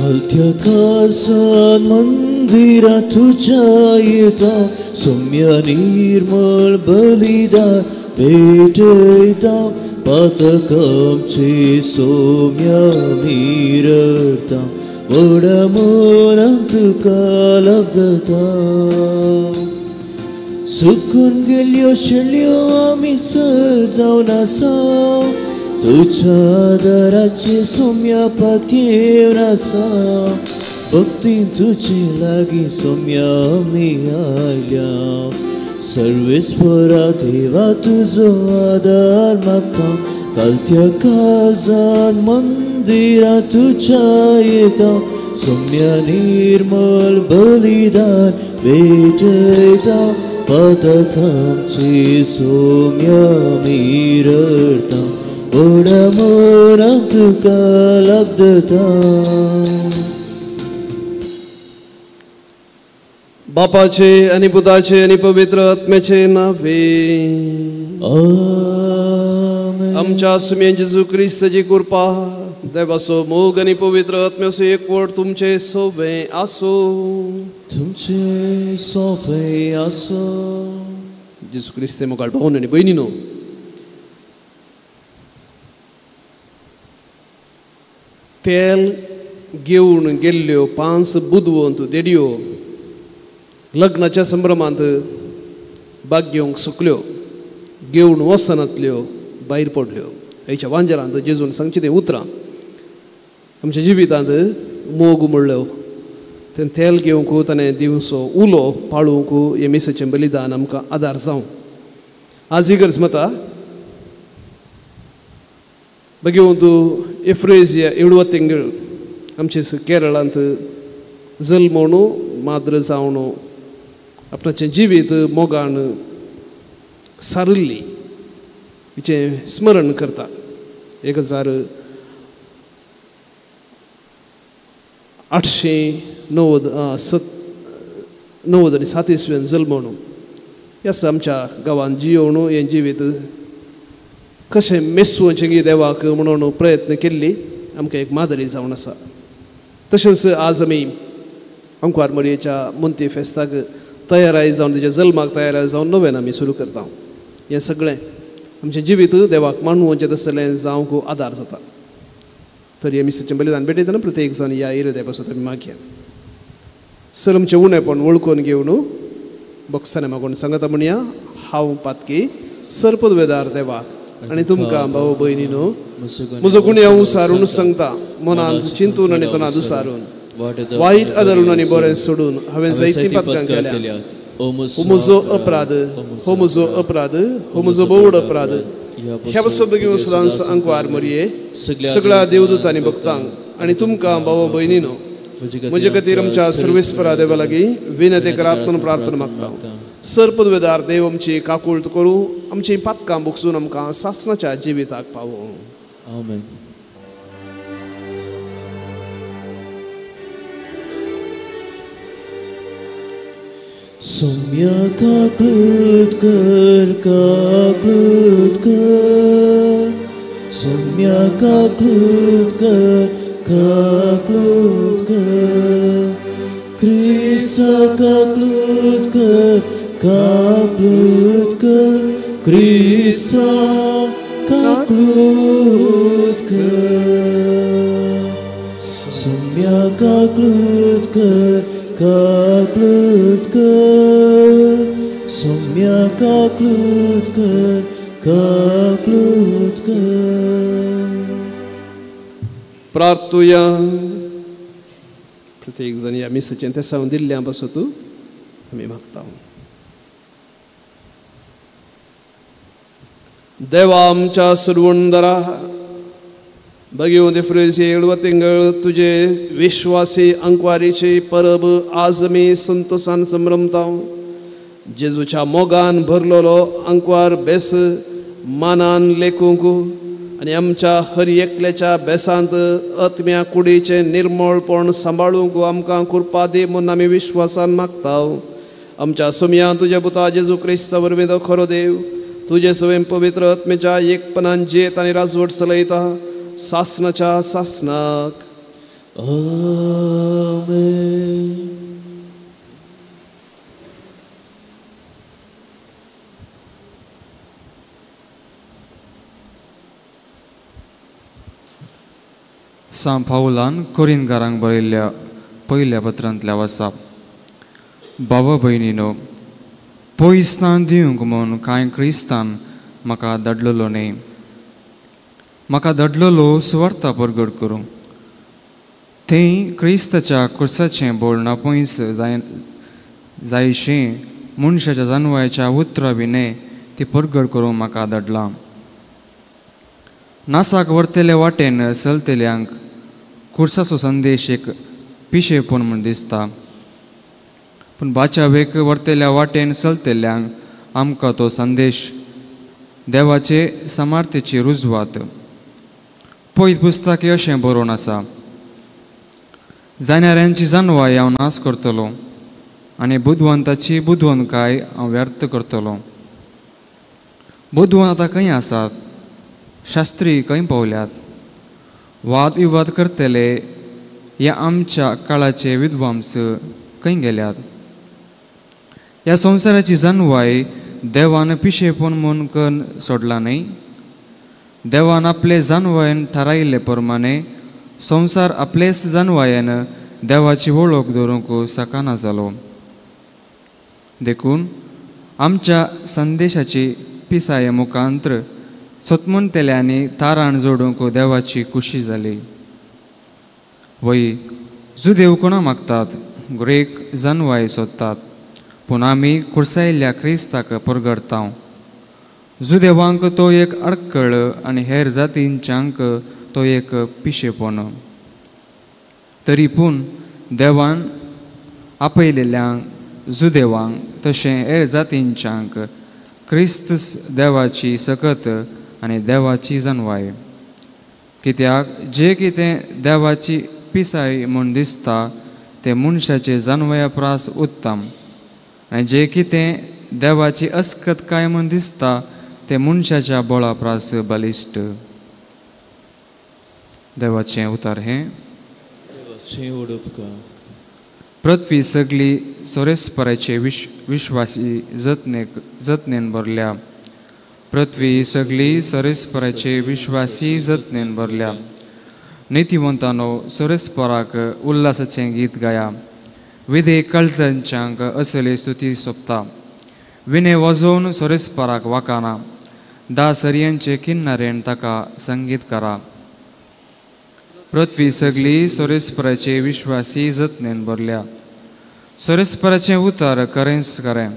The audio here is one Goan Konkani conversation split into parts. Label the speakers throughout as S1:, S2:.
S1: कालत्या काळजान मंदिरा तुज्या येता सौम्य निर्मळ बलिदान भेटयता पातकांचे सौम्य मिरता व्हडा मनान तुका लब्धता. सुकून गेल्यो शेळ्यो आमी सर जावन आसा तुज्या आदाराचे सौम्य पातयेवन आसा भक्तीन तुजे लागीं सौम्य आमी आयल्या सर्वेस्परा देवा तुजो आदार मागता कालत्या काळजान मंदिरा तुज्या येता सौम्य निर्मळ बलिदान भेटयता पातकांचे सौम्य मिरता व्हडा मनान तुका लब्धता.
S2: बापाचे आनी पुताचे आनी पवित्र आत्म्याचे नावे
S1: आमेन.
S2: आमच्या सुम्या जेजू क्रिस्ताची कृपा, देवाचो मोग आनी पवित्र आत्म्याचो एकवट तुमचे सोवे आसूं.
S1: तुमचे सोवे आसूं.
S2: जेजू क्रिस्ते मुखार भावन आनी भयणीनो, तेल घेवन गेल्ल्यो 5 बुदवंत देडयो लग्नाच्या संभ्रमांत भाग घेवंक सुकल्यो, घेवन वचनातल्यो भायर पडल्यो. हेच्या वांजरांत जेजून सांगचीं तीं उतरां आमच्या जिवितांत मोग म्हणल्यो तें तेल घेवंक ताणें दिवचो उलो पाळूंक हें मिसाचें बलिदान आमकां आदार जावं. आज ही गरज मता बघेवन तूं एफ्रेजिया एवडवा तिंगळ आमचे केरळांत जल्मोणू माद्र जावन आपणाचें जिवीत मोगान सारिल्ली हिचें स्मरण करता. 1890 आनी 7 इसवेन जल्मोणू ह्याच आमच्या गांवांत जियोवणू हें जिवीत कशें मेसोवचें गी देवाक म्हणून प्रयत्न केल्ली आमकां एक मादरी जावन आसा. तशेंच आज आमी अंकवार मरयेच्या मुंती फेस्ताक तयाराय जावन तेच्या जल्माक तयाराय जावन नव्यान आमी सुरू करता. हें सगळें आमचें जिवीत देवाक मांडूचें तसलें जावंक आदार जाता. तर हें मिसाचें बलिदान भेटयतना प्रत्येक जाण ह्या इराद्या पासून आमी मागया. सर आमचें उणेपण वळखून घेवन बक्षाने मागून सांगता म्हणया, हांव पातकी सर पदवेदार देवाक आनी तुमकां भाव भयणीनो म्हजो गुन्यांव उसारून सांगता, मनांत चिंतून आनी तोंडांत उसारून वायट आदारून आनी बरें सोडून हांवें जायतीं पातकां केल्या. हो म्हजो अपराध, हो म्हजो अपराध, हो म्हजो बोवड अपराध. ह्या पासून घेवन सदांच अंकवार मरये सगळ्या देवदूत आनी भक्तांक आनी तुमकां भाव भयणीनो म्हजे खातीर आमच्या सर्वेस्परा देवा लागीं विनंती करात म्हणून प्रार्थना मागता. सर पदवेदार देव आमची काकूळट करूं, आमची पातकां बुकसून आमकां सासणाच्या जिविताक पावोवं.
S1: आमेन. सौम्य काकूट कर, काकूट कर, सौम्य काकूट कर, काकूट कर, क्रिस्ता काकूट कर, काकूट कर, क्रिस्ता काकूट कर, सौम्य काकूट कर, काकूट कर, सौम्य काकूट कर, काकूट कर.
S2: प्रार्थुया. प्रत्येक जण ह्या मिसाचें तेसांव दिल्ल्या पासत आमी मागता. देवा आमच्या सुरवणदारा बघेवन फ्रेजी एळवतिंगळ तुजे विश्वासी अंकवारीची परब आज आमी संतोषान संभ्रमता. जेजूच्या मोगान भरलेलो अंकवार बेस मानान लेखूंक आनी आमच्या हर एकल्याच्या बेसांत आत्म्या कुडीचें निर्मळपण सांबाळूंक आमकां कृपा दी म्हूण आमी विश्वासान मागता. आमच्या सुमयान तुज्या पुता जेजू क्रिस्ता वरवीं तो खरो देव तुजे सवय पवित्र आत्म्याच्या एकपणान जेत आनी राजवट चलयता सासणाच्या सासणाक.
S1: आमेन.
S3: सांत पावलान कोरिंथकारांक बरयल्ल्या पयल्या पत्रांतल्या वाचप. बाबा भयणीनो, पयस दिवंक म्हूण कांय क्रिस्तान म्हाका धाडलेलो न्हय, म्हाका धाडलेलो सुवार्ता परगट करूंक. थंय क्रिस्ताच्या खुर्साचें बोळ नापयस जायशें मनशाच्या जानवायच्या उतरां विणें ती परगट करूंक म्हाका धाडलां. नासाक व्हरतले वाटेन चलतल्यांक खुर्साचो संदेश एक पिशेपण म्हूण दिसता, पूण बाचावेक व्हरतल्या वाटेन चलतल्यांक आमकां तो संदेश देवाचे सामर्थ्याची रुजवात. पयत पुस्तक अशें बरोवन आसा, जाणाऱ्यांची जानवाय हांव नाश करतलो आनी बुदवंताची बुदवंतकाय हांव व्यर्थ करतलो. बुदवंत आतां खंय आसात? शास्त्री खंय पावल्यात? वाद विवाद करतले ह्या आमच्या काळाचे विद्वांस खंय गेल्यात? ह्या संवसाराची जानवाय देवान पिशेपण म्हूण करून सोडला न्हय? देवान आपले जानवायन थारायिल्ले प्रमाणे संवसार आपलेच जानवायेन देवाची वळख दवरूंक शकना जालो. देखून आमच्या संदेशाची पिसाये मुखांत्र सतमनतेल्यांनी ताराण जोडूंक देवाची खुशी जाली. वय जुदेव कोणा मागतात, ग्रेक जानवाय सोदतात, पूण आमी खुर्सायल्ल्या क्रिस्ताक परगडता. जुदेवांक तो एक अडकळ आनी हेर जातींच्यांक तो एक पिशेपण. तरी पूण देवान आपयलेल्यांक जुदेवांक तशें हेर जातींच्यांक क्रिस्त देवाची सकत आनी देवाची जानवाय. कित्याक जे कितें देवाची पिसाय म्हूण दिसता तें मनशाचे जानवया प्रास उत्तम, आनी जें कितें देवाची अस्कतकाय म्हूण दिसता तें मनशाच्या बळा प्रास बलिश्ट. देवाचें उतर हें. पृथ्वी सगळी सोरेस्पराचे विश्वासी जतनेन भरल्या. पृथ्वी सगळी सोरेस्पराचे विश्वासी जतनेन भरल्या. नितिवंतानो सोरेस्पराक उल्हासाचें गीत गाया. विधे कळजांच्यांक असली स्तुती सोबता. विने वाजोवन सोरेस्पराक वाकाना. दा सरयांचे किन्नरेन ताका संगीत करा. पृथ्वी सगळी सोरेस्पराचे विश्वासी जतनेन भरल्या. सोरेस्पराचें उतर खरेंच खरें.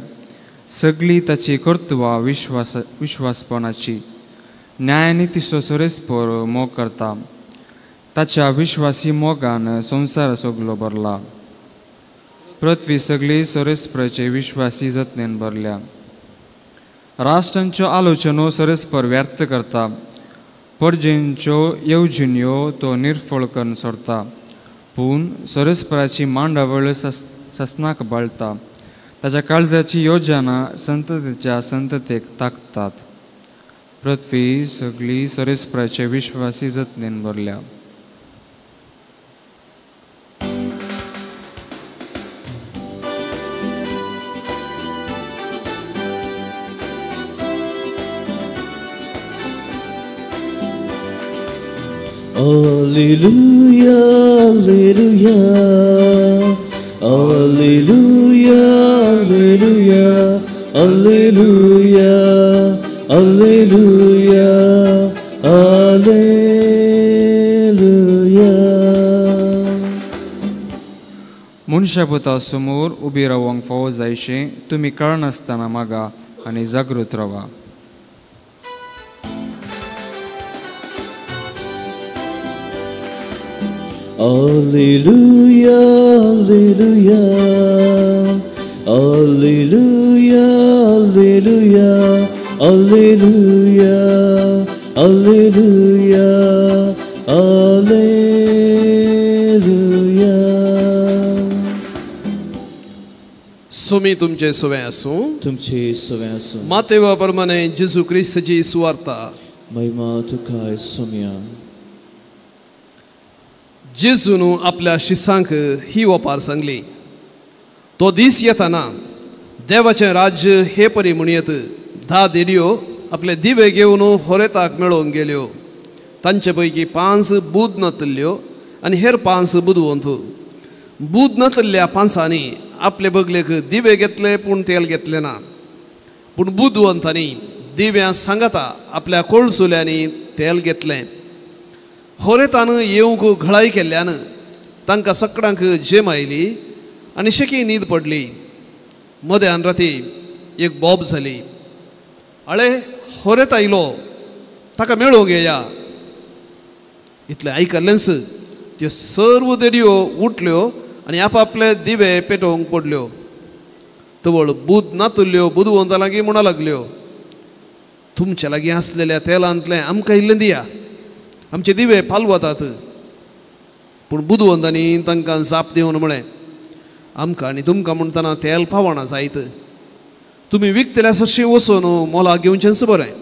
S3: सगळी ताची कर्तुवां विश्वासपणाची. न्यायनितीचो सोरेस्पर मोग करता. ताच्या विश्वासी मोगान संवसार सगलो भरला. पृथ्वी सगळी सोरेस्पराचे विश्वासी जतनेन भरल्या. राष्ट्रांच्यो आलोचनो सोरेस्पर व्यर्थ करता. परजेंच्यो येवजण्यो तो निर्फळ करून सोडता. पूण सोरेस्पराची मांडावळ ससनाक बाळता. ताच्या काळजाची योजना संततेच्या संततेक ताकतात. पृथ्वी सगळी सोरेस्पराचे विश्वासी जतनेन भरल्या.
S1: Alleluia, Alleluia, Alleluia, Alleluia, Alleluia, Alleluia, Alleluia.
S3: मनशापुता समोर उबी रावंक फावो जायशें तुमी कळनासतना मागा आनी जागृत रावा.
S1: Alleluia, Alleluia, Alleluia, Alleluia, Alleluia, Alleluia, Alleluia.
S2: Sumi तुमचे सुवें आसूं.
S1: तुमचे सुवें आसूं.
S2: मातेवा प्रमाणे जेजू क्रिस्ताची सुवार्ता.
S1: महिमा तुका सुम्या.
S2: जेजून आपल्या शिसांक ही ओपार सांगली, तो दीस येताना देवाचें राज्य हे परी म्हणयत 10 देडयो आपले दिवे घेवन होरेताक मेळोवंक गेल्यो. तांचे पैकी 5 बूद नातल्ल्यो आनी हेर 5 बुदवंत. बूद नातल्ल्या 5 आपले बगलेक दिवे घेतले पूण तेल घेतले ना. पूण बुदवंतांनी दिव्यां सांगाता आपल्या कोळसुल्यांनी तेल घेतलें. होरेतान येवंक घळाय केल्ल्यान तांकां सगळ्यांक जेम आयली आनी शेकी न्हीद पडली. मध्यान राती एक बोब जाली, अळे होरेत आयलो, ताका मेळोवंक येया. इतलें आयकल्लेंच त्यो सर्व देडयो उठल्यो आनी आपापले दिवे पेटोवंक पडल्यो. तवळ बूद नातुल्ल्यो बुदवंता लागीं म्हणा लागल्यो, तुमच्या लागीं आसलेल्या तेलांतलें आमकां इल्लें दिया, आमचे दिवे पालवतात. पूण बुदवंतांनी तांकां जाप दिवन म्हळें, आमकां आनी तुमकां म्हणटना तेल पावना जायत, तुमी विकतल्या सरशीं वचून मोलाक घेवचेंच बरें.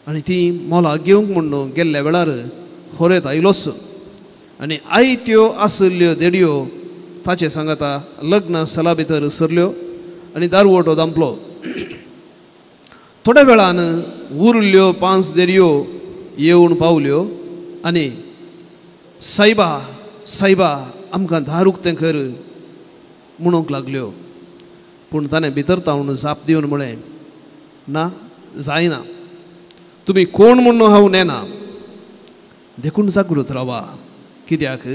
S2: आनी ती मोलाक घेवंक म्हणून गेल्ल्या वेळार होरेत आयलोच आनी आयत्यो आशिल्ल्यो देडयो ताचे सांगाता लग्न सला भितर सरल्यो आनी दारवटो दांपलो. थोड्या वेळान उरल्यो 5 देडयो येवन पावल्यो आनी सायबा सायबा आमकां दार उक्तें कर म्हणूंक लागल्यो. पूण ताणें भितर तावन जाप दिवन म्हळें, ना जायना, तुमी कोण म्हणून हांव नेना, देखून जागृत रावा, कित्याक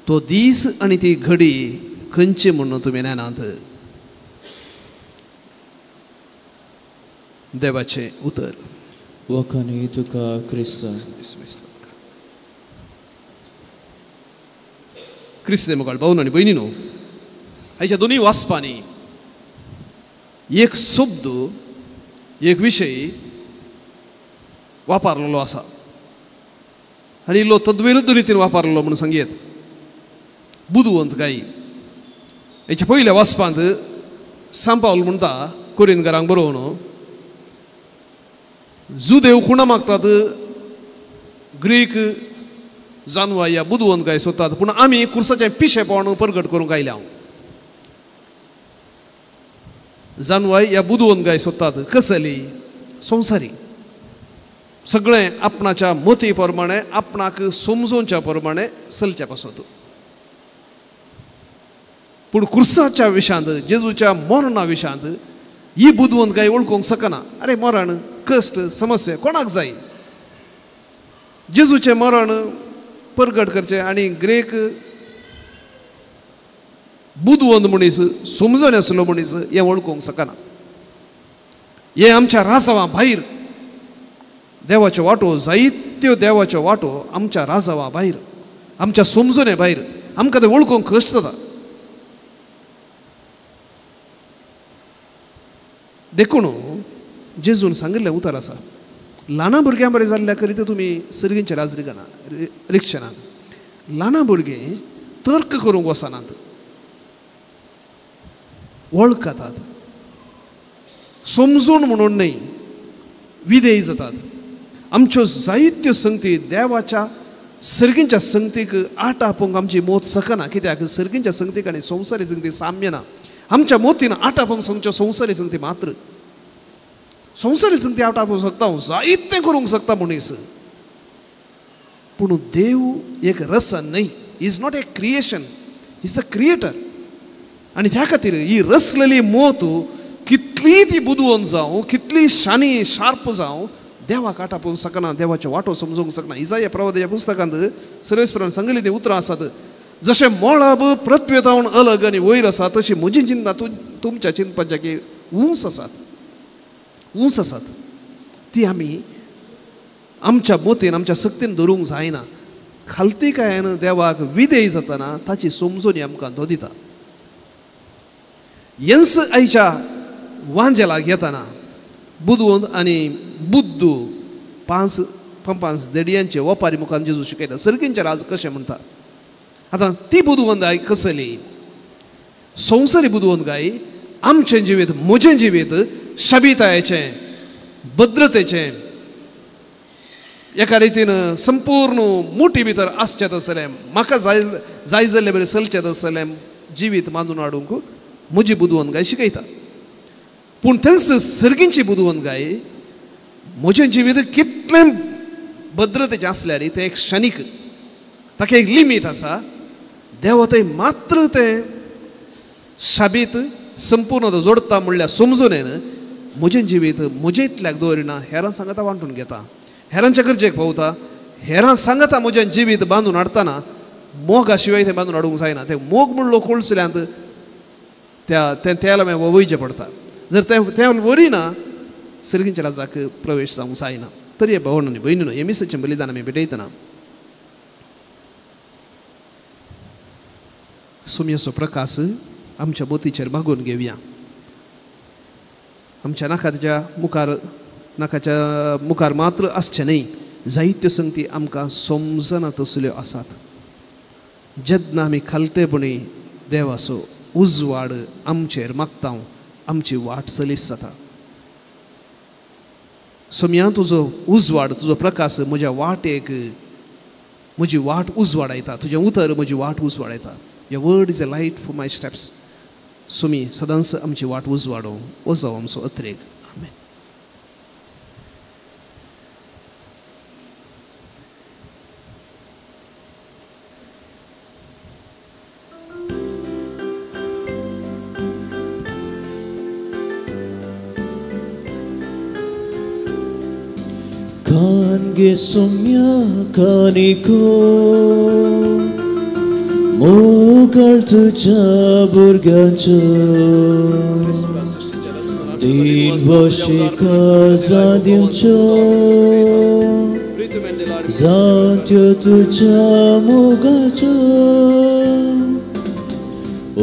S2: तो दीस आनी ती घडी खंयची म्हणून तुमी नेनात. देवाचें उतर.
S1: वखणी तुका क्रिस्ता.
S2: क्रिस्ते मुखार भावन आनी भयणीनो, आयच्या दोनूय वाचपांनी एक शब्द एक विशय वापरलेलो आसा आनी इल्लो तद्विरुद्ध रितीन वापरलेलो म्हणून सांगयेत. बुदवंत काय हेच्या पयल्या वाचपांत सांपावल म्हणटा कोरिंदकारांक बरोवन, जुदेव खुणा मागतात, ग्रीक जानवाय या बुदवंत काय सोदतात, पूण आमी कुर्साचें पिशेपण परगट करूंक आयल्या. जानवाय या बुदवंत काय सोदतात, कसली संवसारी, सगळें आपणाच्या मती प्रमाणे आपणाक समजोवच्या प्रमाणे चलच्या पासत. पूण कुर्साच्या विशांत जेजूच्या मरणा विशांत ही बुदवंत काय वळखूंक शकना. अरे मरण कश्ट समस्या कोणाक जाय, जेजूचें मरण परगट करचें आनी ग्रेक बुदवंत मनीस समजून आसलो मनीस हें वळखूंक शकना. हें आमच्या राजावा भायर देवाच्यो वाटो, जायत्यो देवाच्यो वाटो आमच्या राजावा भायर, आमच्या समजणे भायर, आमकां तें वळखूंक कश्ट जाता. देखून जेजून सांगिल्लें उतर आसा, ल्हाना भुरग्यां बरें जाल्ल्या करीत तुमी सर्गींचे राज रिगना रिक्षणात. ल्हाना भुरगीं तर्क करूंक वचनात, वळखतात, समजून म्हणून न्हय, विधेय जातात. आमच्यो जायत्यो संगती देवाच्या सर्गींच्या संगतीक आट आपोवंक आमची मोत शकना, कित्याक सर्गींच्या संगतीक आनी संवसारी संगती साम्य ना. आमच्या मोतीन आट आपोवंक सांगच्यो संवसारी संगती मात्र, संवसारी संगती आट आपोवंक शकता, जायतें करूंक शकता मनीस, पूण देव एक रसन न्हय, is not a creation, is the creator. आनी त्या खातीर ही रसलेली मोत कितली ती बुदवंत जावं, कितली शानी शार्प जावं, देवाक आट आपोवंक शकना, देवाच्यो वाटो समजूंक शकना. इजाया प्रवादाच्या पुस्तकांत सर्वेस्परान सांगिल्लीं तीं उतरां आसात, जशें मळब पृथ्वेतावन अलग आनी वयर आसा तशी म्हजी चिंता तुमच्या चिंतपाच्या की उंच आसात, उंच आसात. ती आमी आमच्या मतीन आमच्या शक्तीन धरूंक जायना. खालतीकायेन देवाक विधेय जातना ताची समजून आमकां तो दिता. हेंच आयच्या वांजेलाक येताना बुदवंत आनी बुद्दू 5 5 देडयांचे वपारी मुखान जेजू शिकयता सर्गींचे राज कशें म्हणटा. आतां ती बुदवंत गाय कसली, संवसारी बुदवंत गाय आमचें जिवीत म्हजें जिवीत शबितायेचें भद्रतेचें एका रितीन संपूर्ण मुठी भितर आसचें तसलें म्हाका जाय जाय जाल्ले बरें चलचें तसलें जिवीत मानून हाडूंक म्हजी बुदवंत गाय शिकयता. पूण थंयच सर्गींची बुदवंत गाय म्हजें जिवीत कितलें भद्रतेचें आसल्यार तें एक क्षणीक, ताका एक लिमीट आसा. देवा थंय मात्र तें शाबीत संपूर्ण जोडटा म्हणल्यार समजून येना म्हजें जिवीत म्हजें इतल्याक दवरिना, हेरां सांगता वांटून घेता, हेरांच्या गरजेक पावता, हेरां सांगता म्हजें जिवीत बांदून हाडटना मोगा शिवाय तें बांदून हाडूंक जायना. तें मोग म्हणलो कोळसुल्यांत त्या तें तेल मागीर वयचें पडटा. जर तें तें वरिना सर्गींच्या राजाक प्रवेश जावंक जायना. तरी हे भावण आनी भयणीनो हे मिसाचें बलिदान आमी भेटयतना सुमयेचो प्रकाश आमच्या मोतीचेर मागून घेवया. आमच्या नाकाच्या मुखार नाकाच्या मुखार मात्र आसचें न्हय, जायत्यो संगती आमकां समजना तसल्यो आसात. जेन्ना आमी खालतेपणी देवाचो उजवाड आमचेर मागता आमची वाट सलीस जाता. सोम्या तुजो उजवाड तुजो प्रकाश म्हज्या वाटेक म्हजी वाट उजवाडायता, तुजें उतर म्हजी वाट उजवाडायता. Your word is a light for my steps. Somi सदांच आमची वाट उजवाडो ओ जावं आमचो अत्रेक. आमेन.
S1: Kange sumya kaniko मोगळ तुझ्या भुरग्यांचो दिन वशिका दिवच्यो जात्यो तुझ्या मोगाच्यो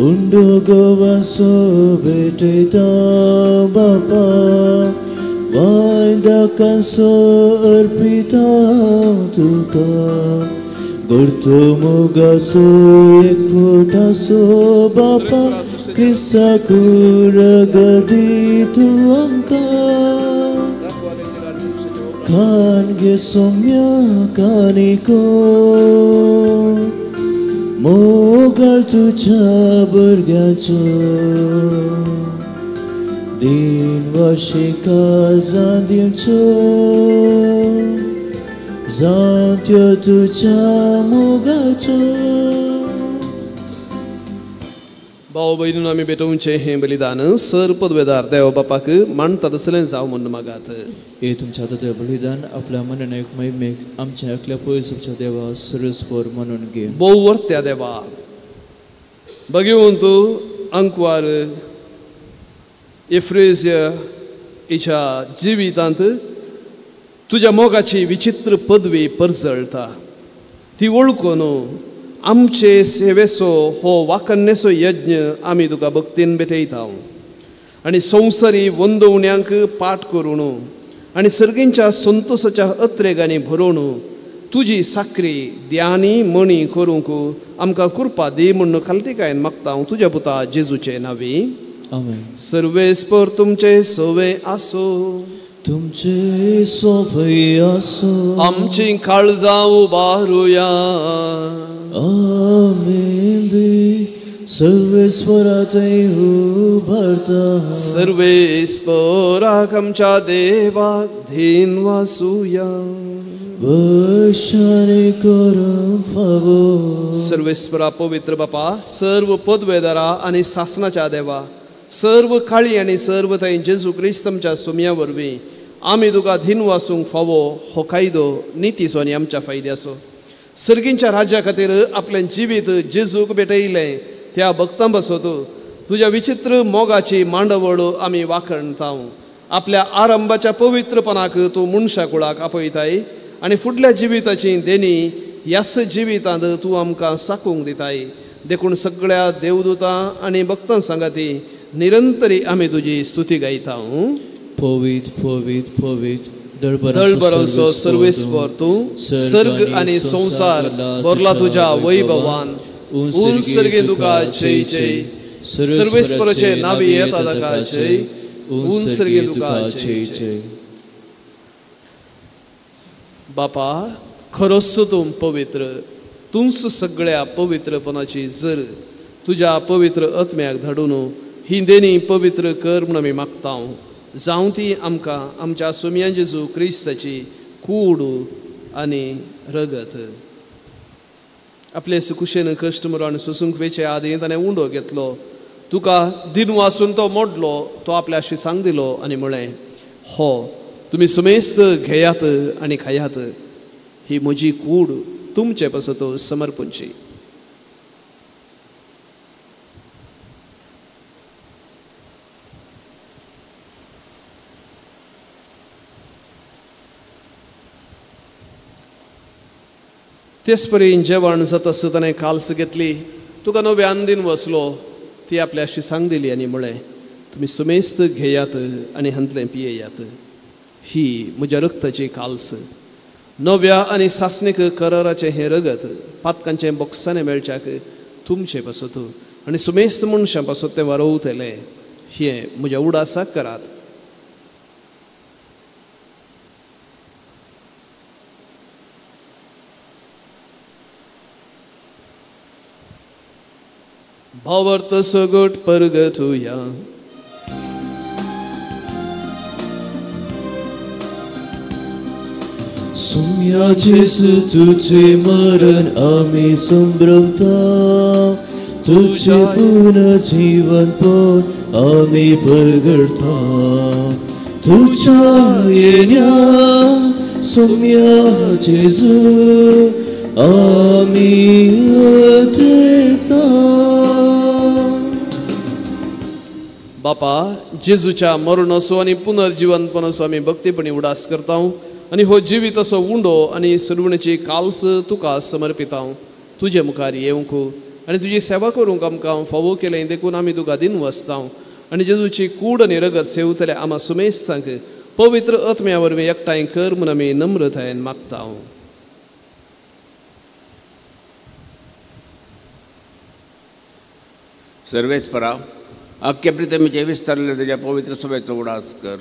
S1: उंडो गोवासो भेटयता बापा वायदाकांसो अर्पिता तुका गुर्तो मोगासो एकवटासो बापा क्रिस्ताकू रगदी तूं आमकां खानगे सोम्या कानिको मोगाळ तुझ्या भुरग्यांचो दिन वाशिका दिवच्यो जात्यो तुझ्या मोगाच्यो.
S2: भाव भयणीनो आमी भेटोवचें हें बलिदान सर पदवेदार देव बापाक मानता तसलें जावं म्हूण मागात.
S1: हे तुमच्या हातांतलें बलिदान आपल्या मनाक महिमेक आमच्या एकल्या पयसुच्या देवा सरस्वर म्हणून घे.
S2: भोव वर्त्या देवा भगवंत अंकवार एफ्रेजिया हिच्या जिवितांत तुज्या मोगाची विचित्र पदवी परजळटा ती वळखून आमचे सेवेचो हो वाकन्नेचो यज्ञ आमी तुका भक्तीन भेटयता आनी संवसारी वंदवण्यांक पाठ करून आनी सर्गींच्या संतोसाच्या अत्रेगांनी भरोवन तुजी साकरी ध्यानी मणी करूंक आमकां कृपा दी म्हूण खालतीकायेन मागता हांव तुज्या पुता जेजूचे नांवी.
S1: आमेन.
S2: सर्वेस्पर तुमचे सवे आसो
S1: तुमचे सोफय आसो.
S2: आमची काळजां उबारुया.
S1: आमेन. सर्वेस्परातय उबारता.
S2: सर्वेस्पराक आमच्या देवाक धीन वासुया.
S1: वशाने करूंक फावो.
S2: सर्वेस्परा पवित्र बापा सर्व पदवेदारा आनी सासनाच्या देवा सर्व काळी आनी सर्व थंय जेजू क्रिस्त आमच्या सुमया वरवीं आमी तुका धीन वासूंक फावो हो कायदो नितीचो आनी आमच्या फायद्याचो. सर्गींच्या राज्या खातीर आपलें जिवीत जेजूक भेटयलें त्या भक्तां पासत तुज्या विचित्र मोगाची मांडवळ आमी वाखणता. आपल्या आरंभाच्या पवित्रपणाक तूं मनशा कुळाक आपयताय आनी फुडल्या जिविताची देणी ह्याच जिवितांत तूं आमकां साकूंक दिताय. देखून सगळ्या देवदूतां आनी भक्तां सांगाती निरंतरी आमी तुजी स्तुती गायता.
S1: पवित्र पवित्र पवित्र
S2: दळबरांचो सर्वेस्पर तूं सर्ग आनी संवसार भरला तुज्या वैभवान. उंच सर्गे तुका जय जय. सर्वेस्पराचे नावी येता ताका जय. उंच सर्गे तुका जय जय. बापा, खरोच तूं पवित्र, तूंच सगळ्या पवित्रपणाची जर तुज्या पवित्र आत्म्याक धाडून ही देणी पवित्र कर म्हूण आमी मागता. जावं ती आमकां आमच्या सोमया जेजू क्रिस्ताची कूड आनी रगत. आपले सुकुशेन कश्ट मरण सोसूंक वेचे आदीं ताणें उंडो घेतलो, तुका दिन वासून तो मोडलो, तो आपल्याशी सांग दिलो आनी म्हळें, हो तुमी समेस्त घेयात आनी खायात, ही म्हजी कूड तुमचे पासत समर्पणची. तेच परी जेवण जाता ताणें काल्स घेतली, तुका नव्यान दिन वसलो, ती आपल्याशी सांग दिली आनी म्हळें, तुमी समेस्त घेयात आनी हांतलें पियेयात, ही म्हज्या रक्ताची काल्स, नव्या आनी सासणीक कराराचें हें रगत पातकांचें बोक्सांनी मेळच्याक तुमचे पासत आनी समेस्त मनशां पासत तें वारोवतलें, हें म्हज्या उडासाक करात. भावार्थ सगट परगटुया.
S1: सुम्या जेजू तुझे मरण आम्ही संभ्रमता, तुझे पुनर्जीवन पण आम्ही परगटता. तुझ्या येण्या सुम्या जेजू आम्ही अथेता.
S2: बापा, जेजूच्या मरणाचो आनी पुनर्जीवनपणाचो आमी भक्तीपणी उडास करता आनी हो जिवीत असो उंडो आनी सरवणेची काल्स तुका समर्पिता. तुजे मुखार येवंक आनी तुजी सेवा करूंक आमकां फावो केलें देखून आमी तुका दिन वसता आनी जेजूची कूड आनी रगत सेवतले आमा सुमेस्तांक पवित्र आत्म्या वरवीं एकठांय कर म्हूण आमी नम्रतायेन मागता.
S4: सर्वेस्परा, अख्खे प्रितमीचे विस्तारले तुज्या पवित्र सभेचो उडास कर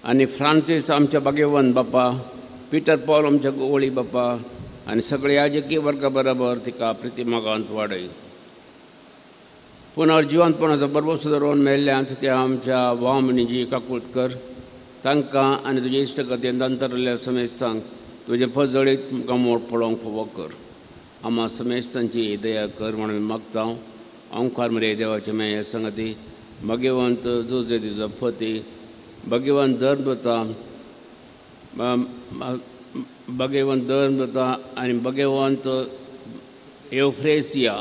S4: आनी फ्रांसीस आमच्या भाग्यवंत बापा, पिटर पॉल आमच्या गोवळी बापा आनी सगळे याजकी वर्गा बरोबर तिका प्रितिमागांत वाडय. पुनर्जिवंतपणाचो बरबोस धरून मेल्ल्यांत त्या आमच्या वामनीजी काकूत कर, तांकां आनी तुजे इश्टगतीन अंतरल्या समेस्तांक तुजे फजळीत मुखार पळोवंक फावो कर. आमा समेस्तांची दया कर म्हणून मागता. ओंकार मरे देवाचे मेय संगती भगवंत जुजे तिजो फती भगवंत धर्मता भगवंत धर्मता आनी भगवंत एवफ्रेसिया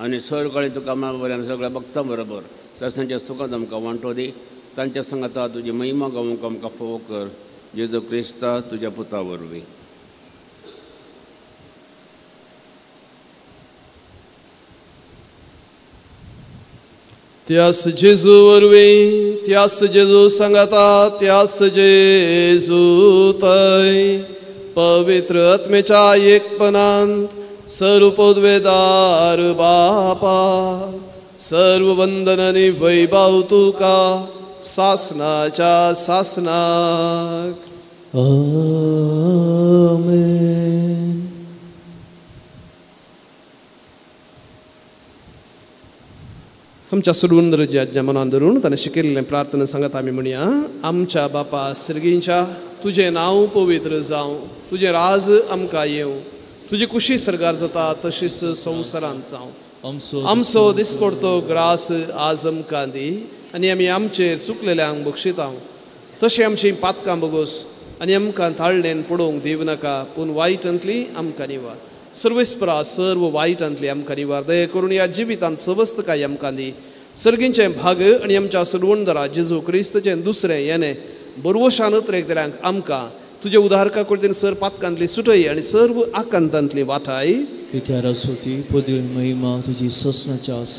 S4: आनी सर्वकाळी तुका बऱ्यान सगळ्या भक्तां बरोबर सासणाच्या सुखांत आमकां वांटो दी. तांच्या संगाता तुजी महिमा गावंक आमकां फावो कर, जेजू क्रिस्ता तुज्या पुता वरवीं.
S2: त्यास जेजू वरवीं, त्यास जेजू सांगाता, त्यास जेजू तय पवित्र आत्मेच्या एकपणांत सर्व पदवेदार बापा, सर्व वंदन आनी वैभव तुका सासनाच्या सासनाक.
S1: आमेन.
S2: आमच्या सुरवंदरची आज्ञा मनान धरून ताणें शिकयल्लें प्रार्थना सांगत आमी म्हणया. आमच्या बापा सर्गींच्या, तुजें नांव पवित्र जावं, तुजें राज आमकां येवं, तुजी कुशी सर्गार जाता तशीच संवसारांत जावं. आमचो दिसपडतो ग्रास आज आमकां दी आनी आमी आमचेर चुकलेल्यांक बक्षिता तशें आमचीं पातकां बगोस आनी आमकां ताळणेन पडोवंक दिवं नाका, पूण वायटांतली आमकां निवार. सर्वेस्परा सर्व वायटांतली आमकां निवार. दया करून ह्या जिवितांत सवस्तकाय आमकां दी. सर्गींचें भाग आनी आमच्या सर्वंदरा जेजू क्रिस्ताचें दुसरें येणें बरवशान उतरेकतल्यांक आमकां तुजे उदारका कुर्तीन सर पातकांतली सुटय आनी सर्व आकांतांतली वाटाय.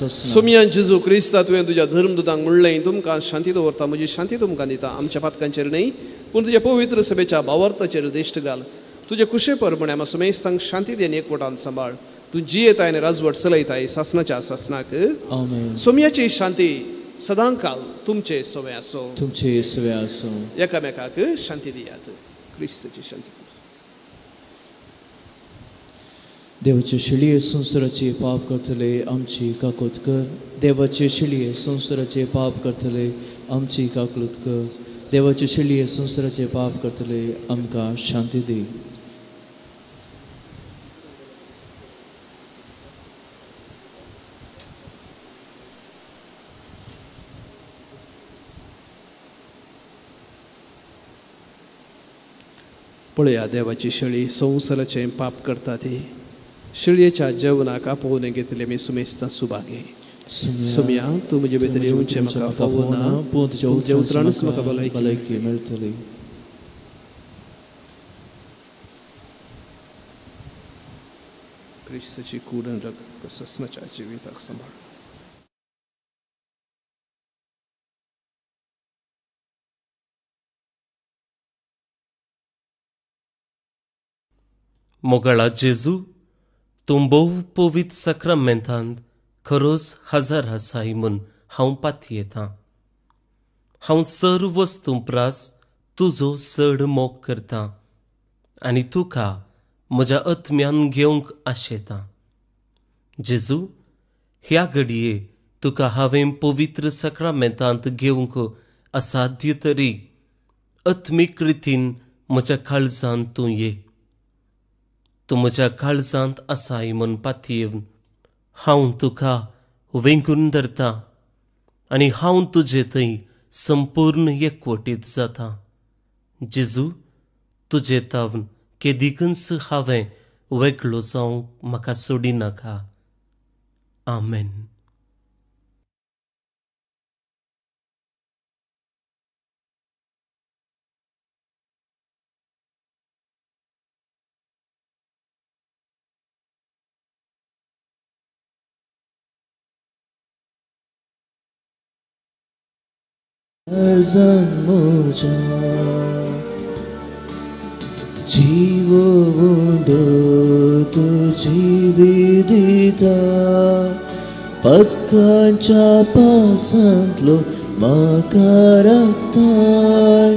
S2: सोमया जेजू क्रिस्ता, तुवें तुज्या धर्मदूतांक म्हणलें, तुमकां शांती दवरता, म्हजी शांती तुमकां दिता. आमच्या पातकांचेर न्हय पूण तुज्या पवित्र सभेच्या भावार्थाचेर दिश्ट घाल. तुजे कुशे परमणे आमा समेस्तांक शांती दी आनी एकवटान सांबाळ. तूं जियेताय आनी राजवट चलयताय सासनाच्या सासनाक. सोमयाची शांती सदांकाल तुमचे सवे आसो,
S1: तुमचे सवे आसो.
S2: एकामेकाक शांती दियात. क्रिस्ताची शांती.
S1: देवाचे शिळये संवसाराचे पाप करतले आमची काकूत कर. देवाचे शिळये संवसाराचे पाप करतले आमची काकूत कर. देवाचे शिळये संवसाराचे पाप करतले आमकां शांती दी.
S2: पळया देवाची शेळी संवसाराचें पाप करता ती शेळयेच्या जेवणाक आपोवन घेतले मी सुमेस्तां सुभागी. सुम्या तूं म्हजे भितर येवचें म्हाका फावो ना, पूण तुज्या उतरानच म्हाका भलायकी मेळटली. क्रिस्ताची कूड आनी रगत ससनाच्या जिविताक सांबाळ.
S5: मोगाळा जेजू, तूं भोव पवित्र साक्रामेंतांत खरोच हजार आसाय म्हूण हांव पातयेतां. हांव सर्व वस्तूं प्रास तुजो चड मोग करतां आनी तुका म्हज्या आत्म्यान घेवंक आशेतां. जेजू, ह्या घडये तुका हांवें पवित्र साक्रामेंतांत घेवंक असाध्य तरी आत्मीक रितीन म्हज्या काळजांत तूं ये. तूं म्हज्या काळजांत आसाय म्हूण पातयेवन हांव तुका वेंगून धरतां आनी हांव तुजे थंय संपूर्ण एकवटीत जाता. जेजू, तुजे तावन केदिकूच हांवें वेगळो जावंक म्हाका सोडिनाका. आमेन.
S1: म्हज्या जीव उंडो तुजी विदिता पदकांच्या पासांतलो म्हाका राखताय.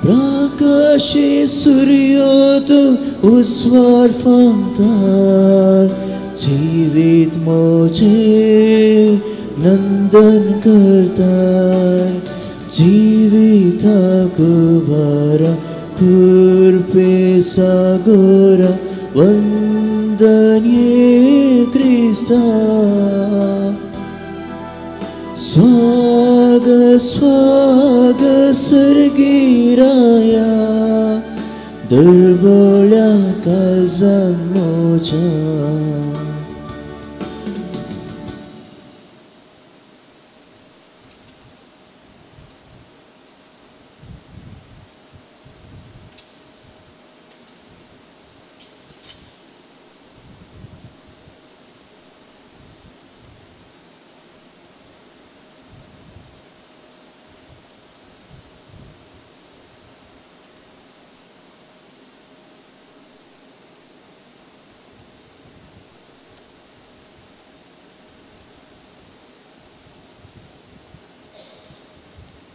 S1: प्रकाशी सुर्यो तूं उजवाड फांकताय. जिवीत म्हजें नंदन करताय. जिविताक वारा कुर्पे सागोरा वंदन ये क्रिस्ता. स्वाग स्वाग सर्गिराया दुर्बोळ्या काळजान म्हज्या.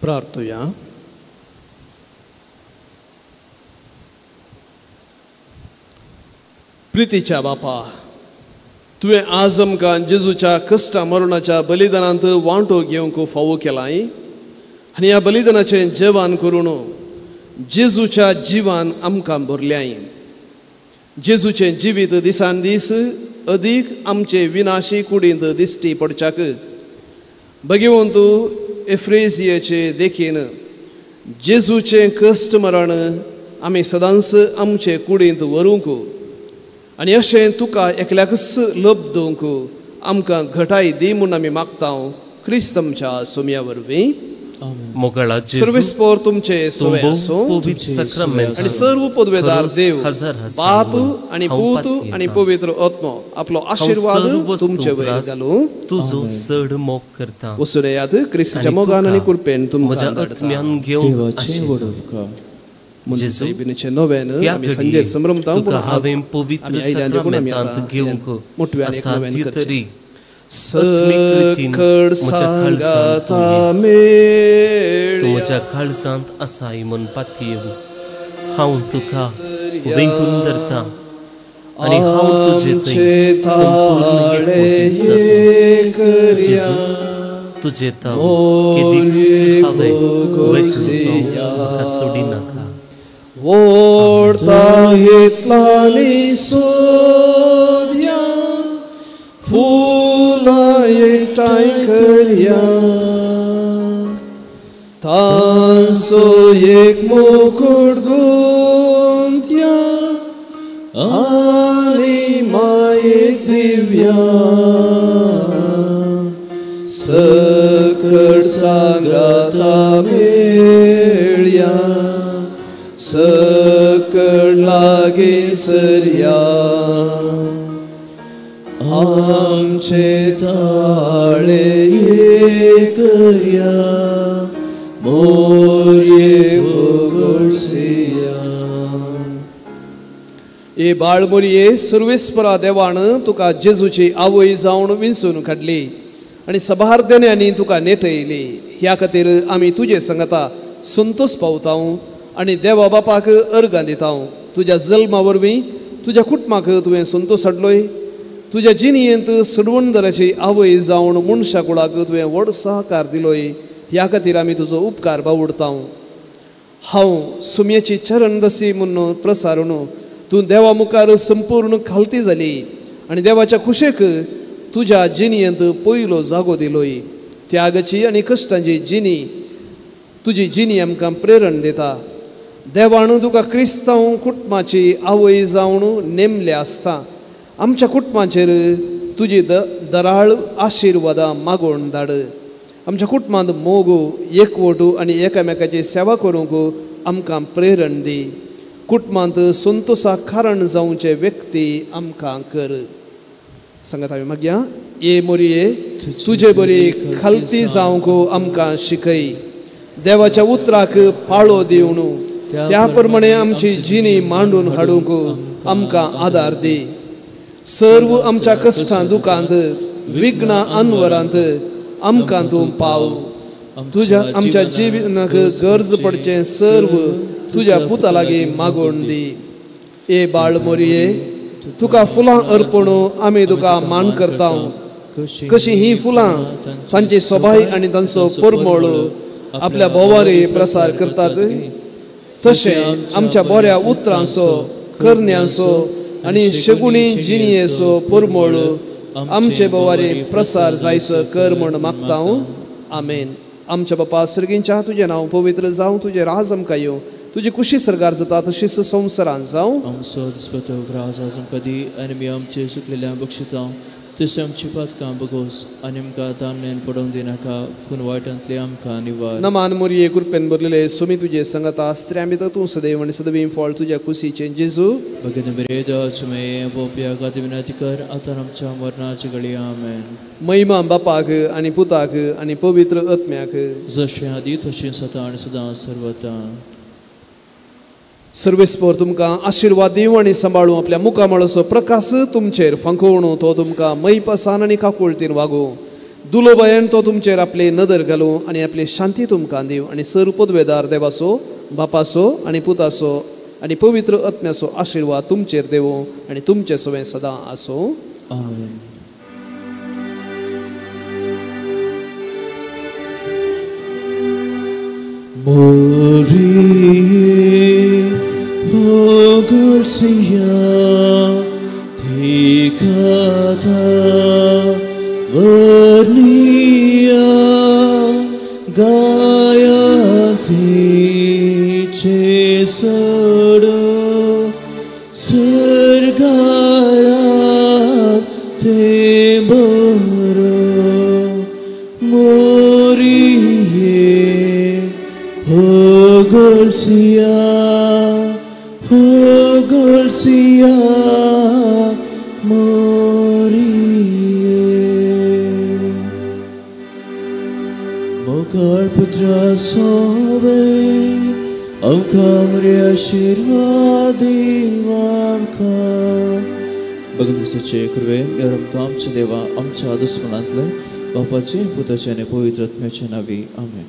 S2: प्रार्थुया. प्रितीच्या बापा, तुवें आज आमकां जेजूच्या कश्टा मरणाच्या बलिदानांत वांटो घेवंक फावो केलाय आनी ह्या बलिदानाचें जेवण करून जेजूच्या जिवान आमकां भरल्याय. जेजूचें जिवीत दिसान दीस अदीक आमचे विनाशी कुडींत दिश्टी पडच्याक भगवंत एफ्रेजियेचे देखीन जेजूचें कश्ट मरण आमी सदांच आमचे कुडींत व्हरूंक आनी अशें तुका एकल्याकच लब्दूंक आमकां घटाय दी म्हूण आमी मागता क्रिस्त आमच्या सोम्या वरवीं. सर्वेस्पोर तुमचे सोवे आसूं आनी सर्व पदवेदार देव बाप आनी पूत आनी पवित्र आत्मो आपलो आशिर्वाद तुमचे वयर घालूं.
S5: तुजो चड मोग करता
S2: वचून येयात क्रिस्ताच्या मोगान आनी कृपेन तुमकां नव्यान आमी संजेर संभ्रमता पूण आमी आयल्या देखून आमी आतां मोटव्यान एक नव्यान करचें. सकड सांगाता मेळ्या
S5: म्हज्या काळजांत आसाय म्हूण पातयेवन हांव तुका वेंगून धरता आनी हांव तुजे थंय संपूर्ण एकवटीत जातां. जेजू, तुजे ताव केदीकूच हांवें वेगळो जावंक म्हाका सोडिनाका.
S2: वोडता हेतलानी सोदया फुलां एकठांय करया तांचो एक मुकुट गुंथया आनी मायेक दिव्या सकट सांगाता मेळया सकट लागीं सरया आमचे ताळे करया मोरये भोगोळसिया. ए बाळ मोरये, सर्वेस्परा देवान तुका जेजूची आवय जावन विंचून काडली आनी सभारदेन्यांनी तुका नेटयली. ह्या खातीर आमी तुजे संगता संतोष पावता आनी देवा बापाक अर्गां दिता. तुज्या जल्मा वरवीं तुज्या कुटुंबाक तुवें संतोष हाडलोय. तुज्या जिणयेंत सडवणदाराची आवय जावन मनशा कुळाक तुवें व्हड सहकार दिलोय. ह्या खातीर आमी तुजो उपकार बावडता. हांव सुमयेची चरणदसी म्हूण प्रसारून तूं देवा मुखार संपूर्ण खालती जाली आनी देवाच्या खुशेक तुज्या जिणयेंत पयलो जागो दिलोय. त्यागाची आनी कश्टांची जिणी तुजी जिणी आमकां प्रेरण दिता. देवान तुका क्रिस्तांव कुटुंबाची आवय जावन नेमले आसता. आमच्या कुटुंबाचेर तुजी दराळ आशिर्वादां मागोवन धाड. आमच्या कुटुंबांत मोग, एकवट आनी एकामेकाची सेवा करूंक आमकां प्रेरण दी. कुटुंबांत संतोषाक कारण जावचे व्यक्ती आमकां कर. सांगात हांवें मागया, ये मोरये, तुजे बरी खालती जावंक आमकां शिकय. देवाच्या उतराक पाळो दिवन त्या प्रमाणे आमची जिणी मांडून हाडूंक आमकां आदार दी. सर्व आमच्या कश्टां दुखांत विघ्नां अनवरांत आमकां तूं पाव. तुज्या आमच्या जिवनाक गरज पडचें सर्व तुज्या पुता लागीं मागोवन दी. ए बाळ मोरये, तुका फुलां अर्पण आमी तुका मान करता. कशी हीं फुलां तांची सोबाय आनी तांचो परमळ आपल्या भोवारी प्रसार करतात, तशें आमच्या बऱ्या उतरांचो, करण्यांचो आनी शगुणी जिणयेचो परमळ आमचे भोवारी प्रसार जायसो कर म्हूण मागता. आमेन. आमच्या बापा सर्गींच्या, तुजें नांव पवित्र जावं, तुजें राज आमकां येवं, तुजी कुशी सरकार जाता तशीच संवसारान जावं.
S1: आमचो दिसपटो ग्रास आज आमकां दी आनी आमी आमचे चुकलेल्या बक्षिता तशें आमची पातकां बगोस आनी आमकां ताणें पडोवन दिनाका, पूण वायटांतले आमकां निवार.
S2: नमान मोरये, कृपेन भरलेले, सुमी तुजे संगता, स्त्रियां भितर तूं सदैव आनी सदैव फळ तुज्या कुशीचें जेजू.
S1: भगीन बरे देवाचे माये बोपया गादी विनंती कर आतां आमच्या मरणाचे घडये. आमेन.
S2: महिमा बापाक आनी पुताक आनी पवित्र आत्म्याक,
S1: जशें आदी तशें सदां आनी सदां सर्वता.
S2: सर्वेस्पर तुमकां आशिर्वाद दिवं आनी सांबाळूं. आपल्या मुखामळाचो प्रकाश तुमचेर फांकोवणू, तो तुमकां मैपासान आनी काकुळतीन वागूं. दुलोबायन तो तुमचेर आपली नदर घालूं आनी आपली शांती तुमकां दिवं. आनी सर पदवेदार देवाचो, बापाचो आनी पुताचो आनी पवित्र आत्म्याचो आशिर्वाद तुमचेर देवूं आनी तुमचे सवें सदां आसूं.
S1: आमेन. Gorsia Tikata Vernia Gayati Chesoro Sargara Teboro Morie Hogolsia Hogolsia Morie. Mokar putra sove Amkamri ashirvadi vamka. भगवंताचे कृपे आमच्या देवा आमच्या दुस्मनांतले बापाचे पुताचे आनी पवित्र आत्म्याचे नांवी. आमेन.